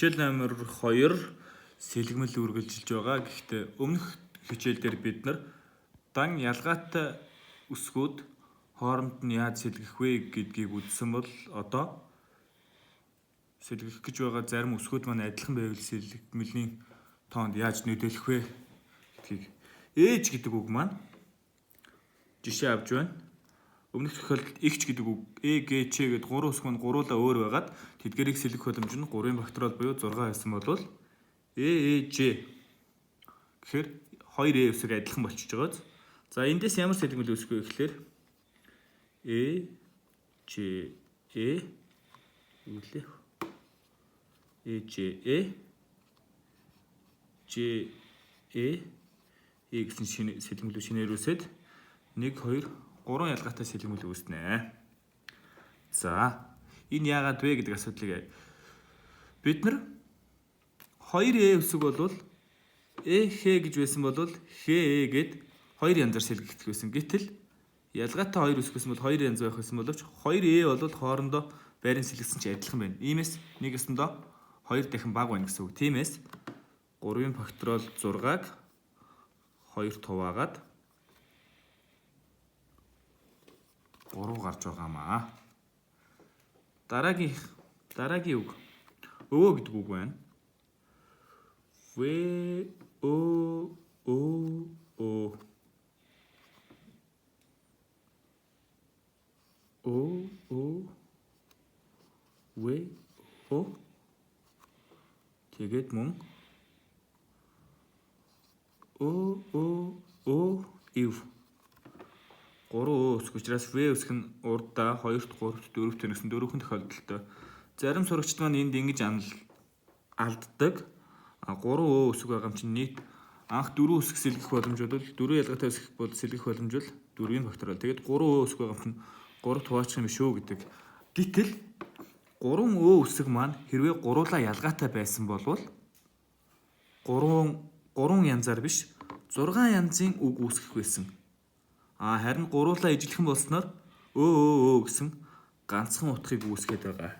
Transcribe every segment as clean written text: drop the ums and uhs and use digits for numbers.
Хичээл номер 2 сэлгэмэл үргэлжилж байгаа. Гэхдээ өмнөх хичээл дээр бид нар дан ялгаатай үсгүүд хооронд нь яаж сэлгэх вэ гэдгийг үзсэн бол одоо сэлгэх гэж байгаа зарим үсгүүд маань адилхан байвал сэлгэмлийн тоонд яаж нөлөөлөх вэ гэдгийг ээж гэдэг үг маань жишээ авч байна. Өмнөх тохиолдолд эгч гэдэг үг э г ч гэдэг гурван үсэг маань гуруулаа өөр байгаад тэдгэрийг сэлгэх боломж нь 3-ын факториал буюу 6 байсан бол э э ж гэхээр 2 э үсэг адилхан болчихж байгаа. За эндээс ямар сэлгэмэл үүсэх вэ гэхээр э ж э юу лээ? Э ж э ж э э гэсэн шинэ сэлгэмэл шинээр үүсээд 1 2 3 ялгаатай сэлгэмэл үүснэ. За энэ яагаад вэ гэдэг асуудлыг бид нар 2 э үсэг бол э х гэж байсан бол х э гэд хоёр янзаар сэлгэгдэх байсан. Гэтэл ялгаатай хоёр үсэг байсан бол хоёр янз байх байсан боловч 2 э бол хоорондоо байрын сэлгэсэн чинь адилхан байна. Иймээс нэг өсөндөө хоёр дахин бага байна гэсэн үг. Тиймээс 3-ын факториал 6-аг 2 хуваагаад 3 гарч байгаамаа. Дараагийн үг өвөө гэдэг үг байна. В О О О О О В О тэгээд мөн О О О Ив 3 Ö үсэг учраас В үсэг нь урдаа 2-т 3-т 4-т гэсэн дөрвөн тохиолдолтой. Зарим сурагчид маань энд ингэж алддаг. А 3 Ö үсэг байгаа юм чинь нийт анх 4 үсэг сэлгэх боломж бол 4 ялгаатай үсэг бол сэлгэх боломж бол 4-ийн факториал. Тэгээд 3 Ö үсэг байгаа юм чинь 3 хуваачих юм шүү гэдэг. Гэтэл 3 Ö үсэг маань хэрвээ гуруулаа ялгаатай байсан бол 3 янзаар биш 6 янзын үг үүсгэх байсан. А харин гуруулаа ижилхэн болсноор өө өө өө гэсэн ганцхан утгыг үүсгээд байгаа.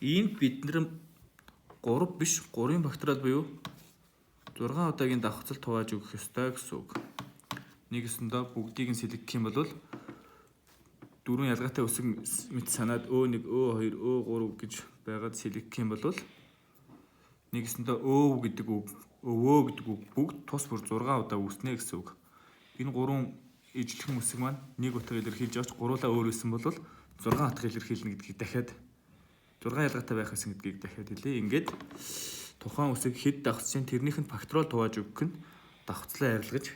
Иймд бид нар 3 биш 3-ын факториал буюу 6 удаагийн давхцалт хувааж өгөх ёстой гэсэн үг. Нэг өсөндөө бүгдийг нь сэлгэх юм бол дөрвөн ялгаатай үсэг мэт санаад Ө1, Ө2, Ө3 гэж байгаад сэлгэх юм бол нэг өсөндөө өө гэдэг үг, өвөө гэдэг үг бүгд тус бүр 6 удаа үүснэ гэсэн үг. Энэ гурван ижилхэн үсэг маань нэг утга илэрхийлж байгаа ч гуруулаа өөр байсан бол 6 утга илэрхийлнэ гэдгийг дахиад 6 ялгаатай байх гэсэн гэдгийг дахиад хэлье. Ингээд тухайн үсэг хэд давхцсан тэрнийх нь факториал хувааж өгөх нь давхцлаа арилгаж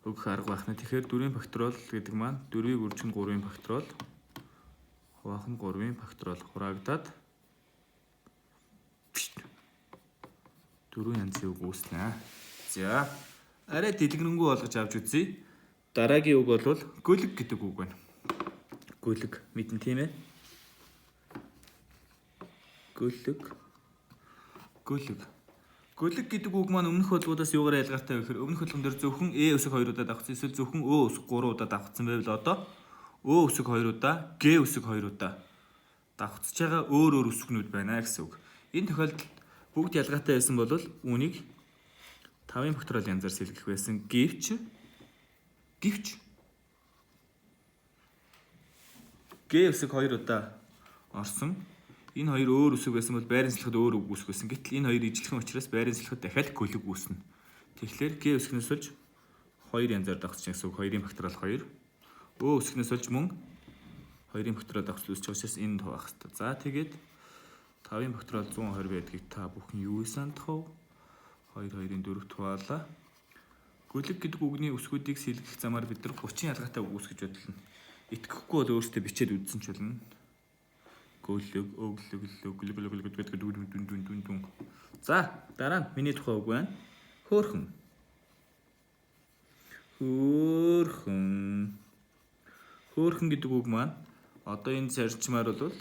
өгөх арга байх нь. Тэгэхээр 4-ийн факториал гэдэг маань 4-ийг үржих нь 3-ын факториал хуваах нь 3-ын факториал хураагдаад 4 янзын үг үүснэ. За арай дэлгэрэнгүй болгож авч үзье. Дараагийн үг бол гөлөг гэдэг үг байна. Гөлөг мэднэ тийм ээ. Гөлөг. Гөлөг. Гөлөг гэдэг үг маань өмнөх болгоудаас юугаар ялгаатай вэ гэхээр өмнөх болгон дээр зөвхөн э үсэг 2 удаа давхцсан эсвэл зөвхөн өө үсэг 3 удаа давхцсан байвал одоо өө үсэг 2 удаа, г үсэг 2 удаа давхцаж байгаа өөр өөр үсгнүүд байна гэсэн үг. Энэ тохиолдолд бүгд ялгаатай байсан бол үүнийг 5-ын факториал янзаар сэлгэх байсан. Гэвч Г үсэг 2 удаа орсон. Энэ хоёр өөр үсэг байсан бол байрын сэлгэхэд өөр үг үүсэх байсан. Гэтэл энэ хоёр ижилхэн учраас байрын сэлгэхэд дахиад гөлөг үүснэ. Тэгэхээр Г үсгнээс болж 2 янзаар давхцаж гэсэн үг. 2-ын факториал 2. Өө үсгнээс болж мөн 2-ын факториал давхцал үүсэж байгаа учраас энэ хуваах хэрэгтэй. За тэгээд 5-ын факториал 120 байдгийг та бүхэн юу сандах вэ? 2 2-ын 4-т хуваалаа. Гөлөг гэдэг үгний үсгүүдийг сэлгэх замаар бид нар 30 ялгаатай үг үүсгэж бодлоо. Итгэхгүй бол өөртөө бичээд үзсэн ч болно. Гөлөг, өглөг, лөг, лөг, лөг, лөг, дүн дүн дүн дүн дүн. За, дараа нь миний тухай үг байна. Хөөхөн. Хөөхөн. Хөөхөн гэдэг үг маань одоо энэ зарчмаар бол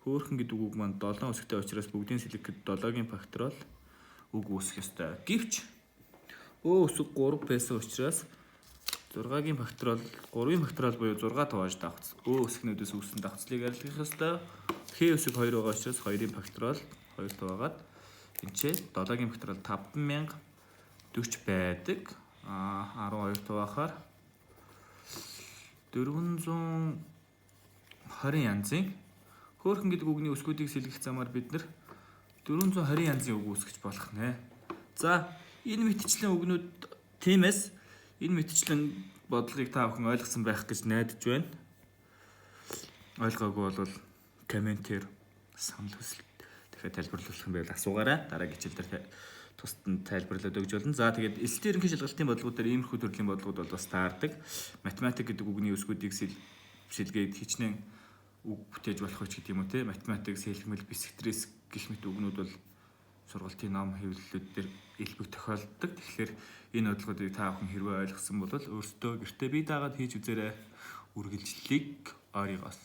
хөөхөн гэдэг үг маань 7 үсгтэй учраас бүгдийн сэлгэхэд 7-гийн факториал үг үүсгэх ёстой. Гэвч Өө үсэг 3 байсан учраас 6-гийн факториал 3-ын факториал буюу 6 хувааж давхц. Өө үсгнүүдээс үүссэн давхцлыг арилгах ёстой. Х өсөг 2 байгаа учраас 2-ын факториал 2 хуваагаад энэ ч 7-гийн факториал 5040 байдаг. 12 хуваахаар 420 янзын хөөрхөн гэдэг үгний үсгүүдийг сэлгэх замаар бид нар 420 янзын үг үүсгэж болох нэ. За, энэ мэтчлэн үгнүүд, тиймээс энэ мэтчлэн бодлогыг та бүхэн ойлгосон байх гэж найдаж байна. Ойлгоогүй бол комментээр санал хүсэл дахиад тайлбарлах юм байвал асуугаарай. Дараагийн хичээл дээр тусад нь тайлбарлаад өгч болно. За, тэгээд элсэлтийн ерөнхий шалгалтын бодлогууд дээр иймэрхүү төрлийн бодлогууд бол бас таардаг. Математик гэдэг үгний үсгүүдийг сэлгээд хичнээн үг бүтээж болох ч гэдэг юм уу, те. Математик, сэлгэмэл, бисектрис гэх мэт үгнүүд бол сургалтын ном хэвлэлүүд дээр элбэг тохиолддог. Тэгэхээр энэ бодлогуудыг та бүхэн хэрвээ ойлгосон бол өөрсдөө гэртээ бие даагаад хийж үзээрэй. Үргэлжлэлийг ойргоос.